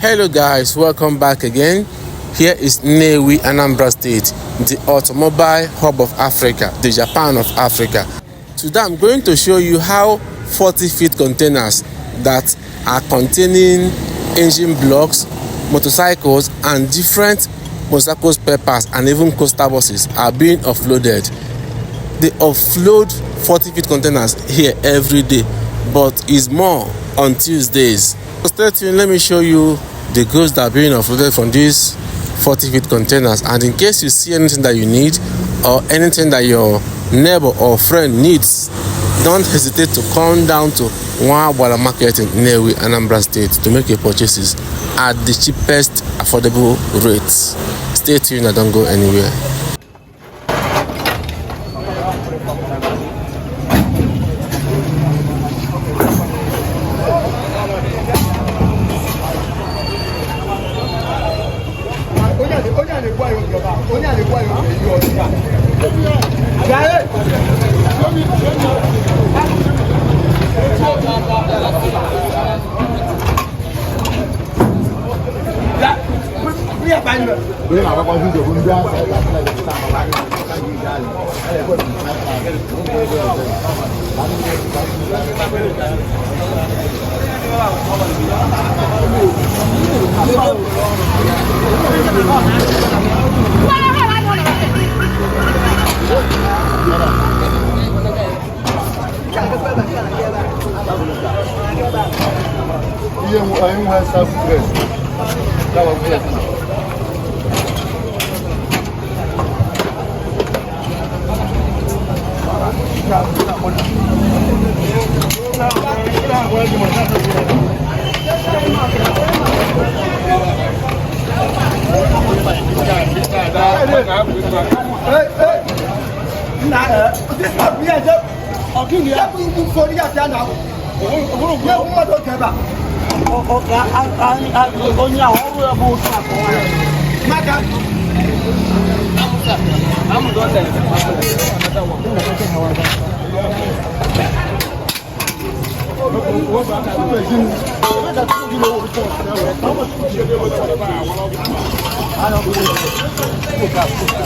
Hello guys, welcome back again. Here is Nnewi, Anambra State, the automobile hub of Africa, the Japan of Africa. Today I'm going to show you how 40 feet containers that are containing engine blocks, motorcycles and different motorcycle spare parts and even coaster buses are being offloaded. They offload 40 feet containers here every day, but it's more on Tuesdays. So stay tuned, let me show you the goods that are being offloaded from these 40 feet containers. And in case you see anything that you need or anything that your neighbor or friend needs, don't hesitate to come down to Nwagbala Market in Nnewi, Anambra State to make your purchases at the cheapest affordable rates. Stay tuned and don't go anywhere. Onye a na-egbu anyị oge eyi ọchịcha. Onye na-agbakwa vidio bụ ndị ahụ. Ihe nwe self dress. Onye ahụ ọrụ ya bụ otu akụ Maka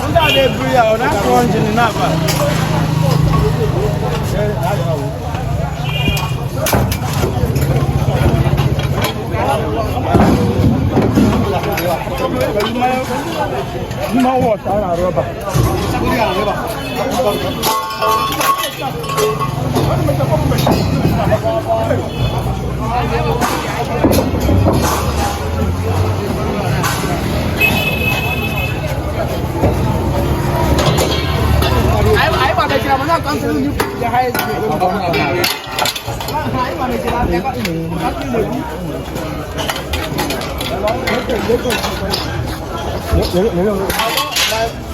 ndị a na-ebu ya ọ na-akụ injin na-aba.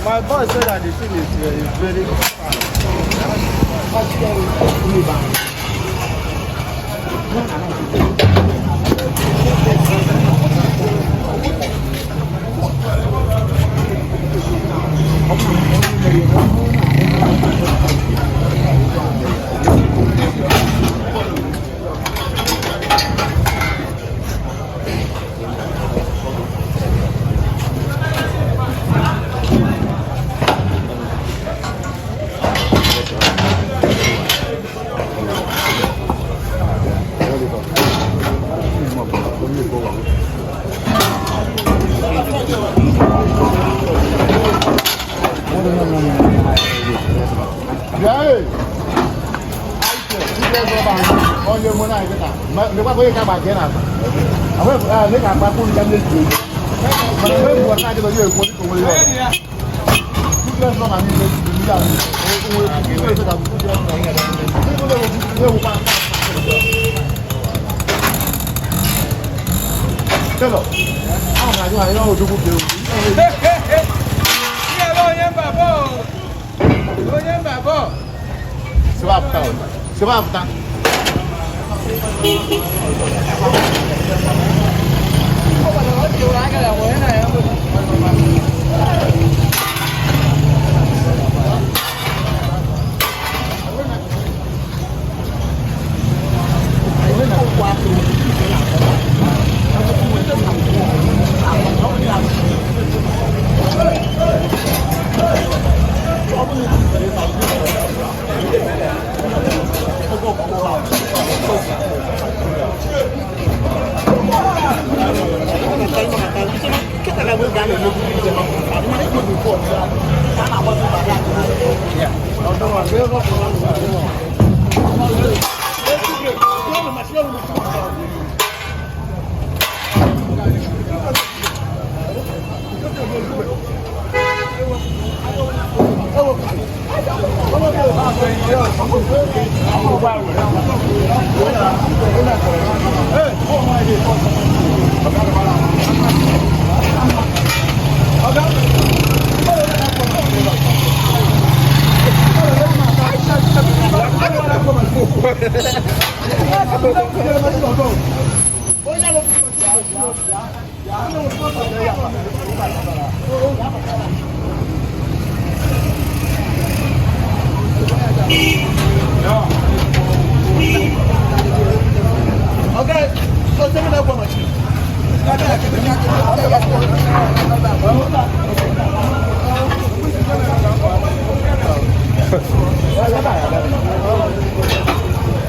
My boss said that the thing is very Quatro.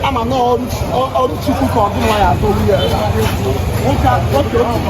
Ama na ọrụ Chukwu ka ọ gị nwa ya atọ ya. Nwoke oke